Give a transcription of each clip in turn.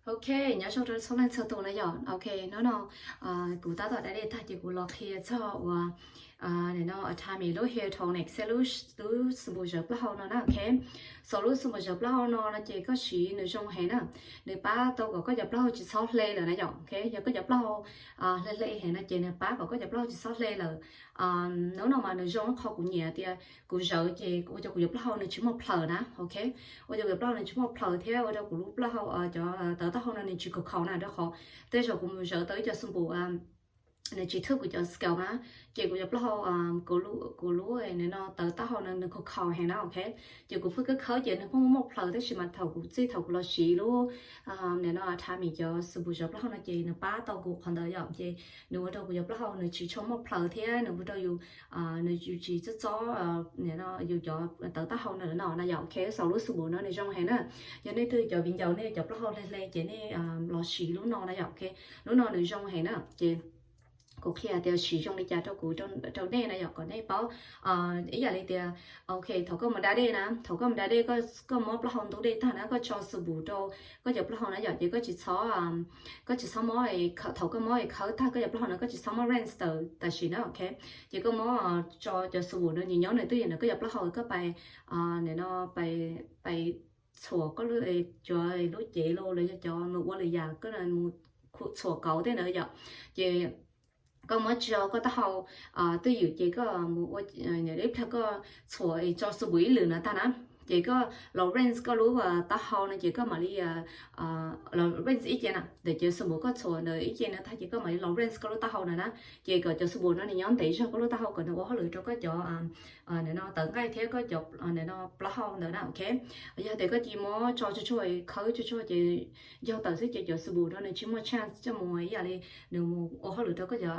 Ok, nyob zoo rau txhua leej txhua tus na yom. Ok, hnub no kuv tab tom da dej tag ces kuv los qhia txog uas nim no Atomy lub hair tonic xab lub xabu zawv plaub hau no na. Ok, xaus lub xabu zawv plaub hau no no ces koj siv nws zoo heev na, nws pab tau kom koj cov plaub hau tsis txhob hle lawm na yom. Ok, yog koj cov plaub hau hle hle heev no ces nws pab kom koj cov plaub hau tsis txhob hle lawm. Hnub no mas nws zoo qhov kuv nyiam tias kuv zawv ces ua rau kuv cov plaub hau nws tsis muaj plhaws na. Ok, ua rau kuv cov plaub hau nws tsis muaj plhaws thiab ua rau kuv lub plaub hau cov tawv taub hau no nws tsis khaus khaus na, rau qhov tej zaum kuv mus zawv tau ib co xabu nws tsis thwj kuv cov scalp na, ces kuv cov plaub hau, kuv lub, kuv lub nim no tawv taub hau no nws khaus khaus heev na. Ok, ces kuv pheej khawb khawb ces nws pheej muaj plhaws, tab sis mas thaum kuv txij thaum kuv los siv lub nim no Atomy cov xabu zawv plaub hau no ces nws pab tau kuv qhov ntawd yom. Ces nws ua rau kuv cov plaub hau nws tsis tshua muaj plhaws thiab nws ua rau yus, nws yus tsis txob txob nim no yus cov tawv taub hau no no na yom. Ok, xaus lub xabu no nws zoo heev na. Yog nej twg cov viv ncaus nej cov plaub hau hle hle ces nej los siv lub no na yom. Ok, lub no nws zoo heev na. Ces kuv qhia tias siv zoo li cas rau kuv, rau nej na yom, kom nej paub. Ib yam li tias, ok, thaum koj mus da dej na, thaum koj mus da dej, koj muab plaub hau ntub dej tag na, koj tso xabu rau koj cov plaub hau na yom, ces koj tsis txhob, koj tsis txhob muab, thaum koj muab khawb tag koj cov plaub hau na koj tsis txhob muab rinse tam sim na. Ok, ces koj muab tso cov xabu no nws nyob nws twj ywm ntawm koj cov plaub hau, koj pais, nim no pais, pais txhuam koj lub, cov lub cev los los yog cov mus ua lwm yam, koj mus txhuam kauv tej ntawd yom. Ces koj muab tso koj taub hau twj ywm ces koj mus ua, ib pliag koj txhuam tso xabu ib lwm no tag na, ces koj los rinse koj lub taub hau no ces koj mam li los rinse ib ce na, ntawm cov xabu koj txhuam ntawd ib ce no tag ces koj mam li los rinse koj lub taub hau na na. Ces kom cov xabu no nws nyob ntev zog koj lub taub hau kom nws ua hauj lwm rau koj cov nim no tawv nqaij thiab koj cov nim no plaub hau ntawd na. Ok, yog tias koj cia li muab tso tsuag tsuag, khawb tsuag tsuag ces yog tawm xwb ces cov xabu no nws tsis muaj chance coj mus ib yam li nws mus ua hauj lwm rau koj cov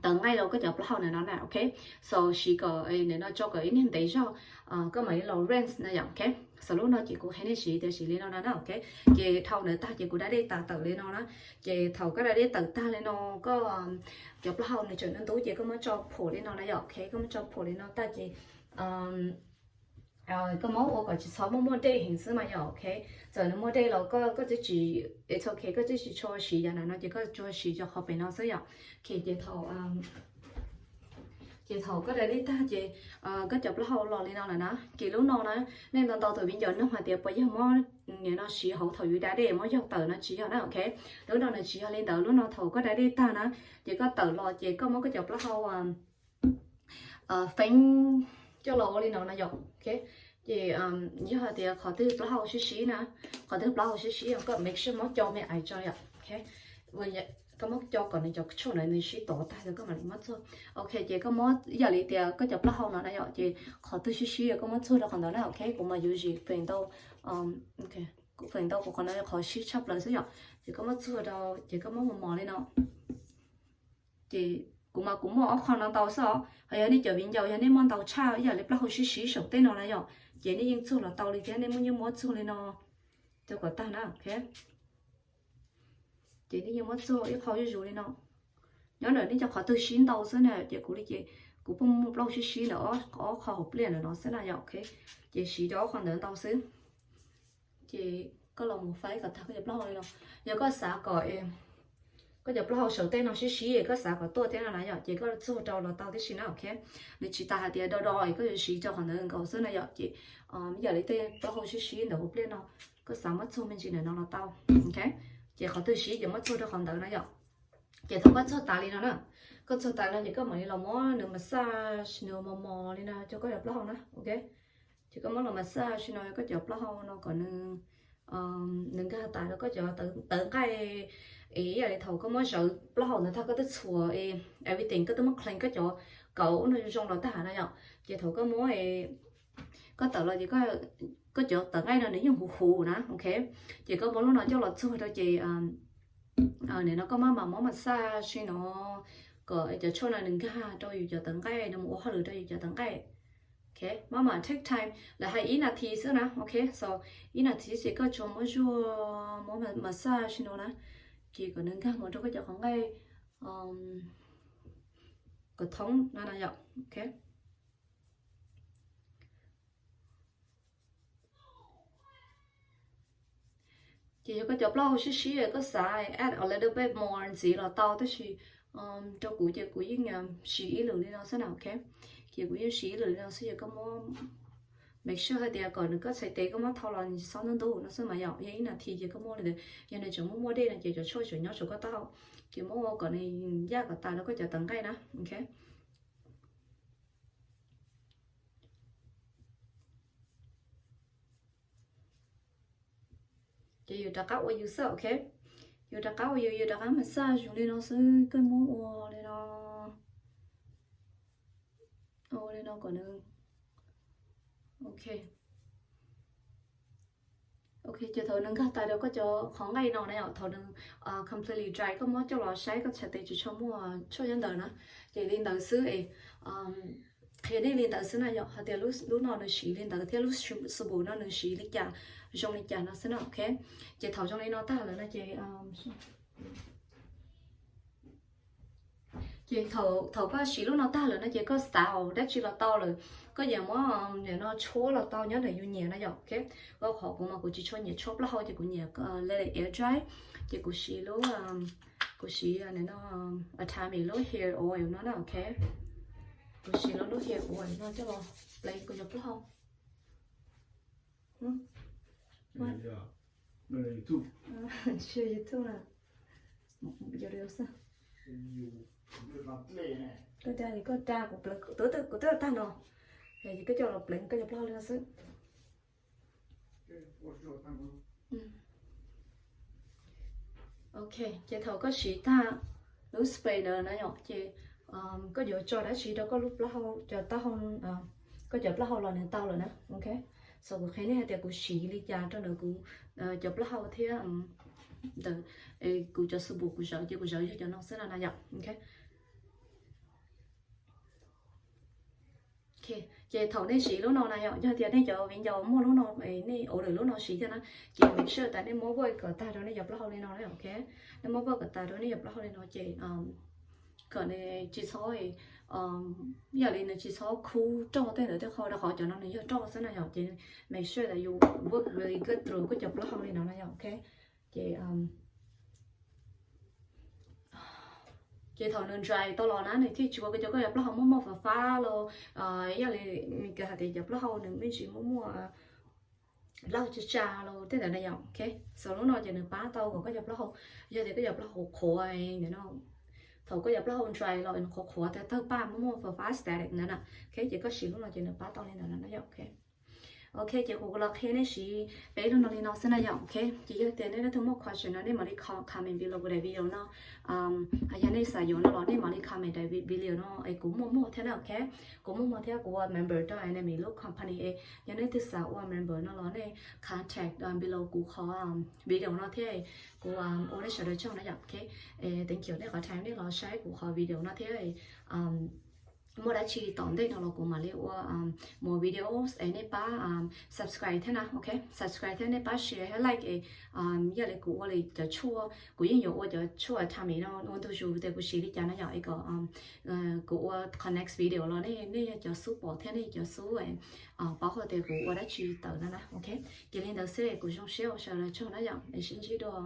tawv nqaij los koj cov plaub hau ntawm no na. Ok, so siv kom nim no tso kom ib niag ntev zog, koj mam li los rinse na yom. Ok, xaus lub no ces kuv qhia nej siv tias siv li no na na. Ok, ces dhau ntawd tag ces kuv da dej tas tawm li no na. Ces thaum koj da dej tawm tag li no, koj cov plaub hau nws tseem ntub ntub ces koj muab tso phom li no na yom. Ok, koj muab tso phom li no tag ces koj muab ua kom tsis txhob muaj muaj dej heev xwb mas yom. Ok, txawm nws muaj dej los koj, koj twb tsis, it's ok, koj twb tsis tshua siv yam no no ces koj tsuas siv cov qhov pem no xwb yom. Ok, ces thaum, ces thaum koj da dej tag ces koj cov plaub hau los li no lawm na. Ces lub no na, nej ntau ntau tus viv ncaus nug hais tias puas yog muab nim no siv hauv thaum yus da dej muab yaug tawm no, tsis yog na. Ok, lub no nws tsis yog li ntawd. Lub no thaum koj da dej tag na, ces koj tawm los ces koj muab koj cov plaub hau feeb coj los ua li no na yom. Ok, ces yog hais tias qhov twg plaub hau sib sib na, qhov twg plaub hau sib sib koj make sure muab co me ais tso yom. Ok, koj muab co kom nws cov tshuaj ntawd nws sib tov tag koj mam li muab txuag. Ok, ces koj muab ib yam li tias koj cov plaub hau no na yom, ces qhov twg sib sib koj muab txuag rau qhov ntawd na. Ok, kuv mas yuav zim feem ntau, feem ntau kuv qhov no qhov sib tshaj plaws xwb yom. Ces koj muab txuag rau ces koj muab mos mos li no. Ces kuv mas kuv muaj ob qho no ntau xwb os, ho yog nej cov viv ncaus yog nej muaj ntau tshaj ib yam li plaub hau sib sib saum tej no na yom, ces nej yeej txuag los tau li thiab, nej muab yeej muab txuag li no rau kom tag na. Ok, ces nej yeej muab txuag ib qho zuj zus li no. Nyob ntawm nej cov qhov twg sib ntau xwb na, ces kuv li ces kuv pheej muaj plaub hau sib sib ntawm ob qho hauv pliaj ntawm no xwb na yom. Ok, ces siv rau ob qho ntawd ntau xwb. Ces koj los mus faib kom tag koj cov plaub hau li no. Yog koj xav kom koj cov plaub hau saum tej no sib sib, koj xav kom tuaj thiab no na yom, ces koj txuag rau los tau tib si na. Ok, nws tsis tas hais tias do do es koj yuav siv rau qhov ntawd nkaus xwb na yom. Ces ib yam li tej plaub hau sib sib ntawm hauv pliaj no, koj xav muab txuag me ntsis ntawm no los tau. Ok, ces qhov twg sib ces muab txuag rau qhov ntawd na yom. Ces thaum koj txuag tas li no na, koj txuag tas no ces koj mam li los muab nws massage nws mos mos li no rau koj cov plaub hau na. Ok, ces koj muab los massage no koj cov plaub hau no kom nws, nws nkag tas rau koj cov tawv nqaij. Es ib yam li thaum koj muab zawv plaub hau ntawd tag koj twb txhuam everything, koj twb muab clean koj cov kauv no zoo los tag na yom. Ces thaum koj muab, koj tawm los ces koj cov tawv nqaij no nws yeej huv huv na. Ok, ces koj muab lub no coj los txuag rau ces nim no koj maj mam muab massage no kom cov tshuaj no nws nkag rau yus cov tawv nqaij, nws mus ua hauj lwm rau yus cov tawv nqaij. Ok, maj mam take time, lawv hais ib nas this xwb na. Ok, so ib nas this ces koj tsuas muab zuaj, muab massage no na, ces kom nws nkag mus rau koj cov qhov nqaij kom thoob no na yom. Ok, Ces yog koj cov plaub hau sib sib koj xav add a little bit more ntxiv los tau, tab sis rau kuv ces kuv yeej siv ib lwm li no xwb na, ok. Ces kuv yeej siv ib lwm li no xwb, yog koj muab make sure hais tias kom nws koj txhais tes koj muab thau los nws tsis txhob ntub ntub no xwb mas yom, yog ib nas this ces koj muab li ntawd. Yog nws tseem muaj muaj dej no ces cov tshuaj tseem nyob saum koj taub hau, ces muab ua kom nws yaj kom tas rau koj cov tawv nqaij na, ok. Ces yus rov qab ua yus xwb, ok. Yus rov qab ua yus, yus rov qab massage yus li no xwb, koj muab ua li no, ua li no kom nws, ok. Ok, ces thaum nws nkag tas rau koj cov qhov nqaij no na yom, thaum nws completely dry koj muab coj los saib koj txhais tes tsis tshua muaj tshuaj nyob ntawd na. Ces li ntawd xwb es qhia nej li ntawd xwb na yom, hais tias lub no nws siv li ntawd thiab lub xu pum no nws siv li cas, zoo li cas no xwb na, ok. Ces thaum zoo li no tag lawm no ces ces thaum koj siv lub no tag lawm no ces koj xav haus dab tsi los tau lawm, koj yuav muab no tshuab los tau nyob ntawm yus nyiam na yom, ok. Ua qhov kuv mas kuv tsis tshua nyiam tshuab plaub hau ces kuv nyiam let it air dry, ces kuv siv lub, kuv siv no Atomy lub hair oil no na, ok. Kuv siv lub lub hair oil no coj los pleev kuv cov plaub hau. Tsis YouTube na, koj da kuv pleev, kuv twb, kuv twb tag no, es koj coj los pleev koj cov plaub hau li no xwb. Ok, ces thaum koj siv tag lub spray ntawd na yom, ces koj yuav tso dab tsi rau koj lub plaub hau, cov taub hau, koj cov plaub hau los nws tau lawm na, ok. So kuv qhia nej hais tias kuv siv li cas rau ntawm kuv cov plaub hau thiab ntawm kuv cov xu pum kuv zawv, ces kuv zawv yog cov no xwb no na yom, ok. Ces thaum nej siv lub no na yom, yog tias nej cov viv ncaus muaj lub no, nej order lub no siv thiab na, ces make sure tas nej muab wet kom tag rau nej cov plaub hau li no na, ok. Nej muab wet kom tag rau nej cov plaub hau li no ces kom nws tsis txhob, yam li nws tsis txhob khub roj tej ntawd tej qho, rau qhov cov no nws yog roj xwb na yom, ces make sure that you work really good through koj cov plaub hau li no na yom, ok. Ces ces thaum nws dry tau los na nws thiaj tsis ua koj cov, koj cov plaub hau muaj muaj fab fab los, yog li hais tias cov plaub hau nws me ntsis muaj muaj plaub hau tsa tsa los tej ntawd na yom, ok. So lub no ces nws pab tau kom koj cov plaub hau, yog tias koj cov plaub hau qhuav, thaum koj cov plaub hau dry los nws qhuav qhuav tawg tawg paj muaj muaj fab fab static ntawd na, ok, ces koj siv lub no ces nws pab tau li ntawd na yom, ok. Ok, ces kuv los qhia nej siv peb lub no li no xwb na yom, ok. Ces yog tias nej leej twg muaj question no nej mam li comment below kuv daim video no. Yog nej xav yuav no los nej mam li comment daim video no es kuv muaj muag thiab na, ok. Kuv muaj muag thiab kuv ua member rau Atomy lub company es yog nej twg xav ua member no los nej contact below kuv qhov video no thiab kuv ua nej sawv daws tsaug na yom, ok. Thank you nej qhov time nej los saib kuv qhov video no thiab. Muaj dab tsi tom ntej no los kuv mam li ua more videos es nej pab subscribe thiab na, ok. Subscribe thiab nej pab share thiab like es yog li kuv ua li cov tshuaj, kuv yeej yuav ua cov tshuaj Atomy no ua ntu zus tias kuv siv li cas no yom, es kom kuv ua qhov next video los nej yog cov xub pom thiab nej yog cov xub paub hais tias kuv ua dab tsi tawm no na, ok. Ces li ntawd xwb, kuv zoo siab ua sawv daws tsaug na yom, es sib ntsib dua.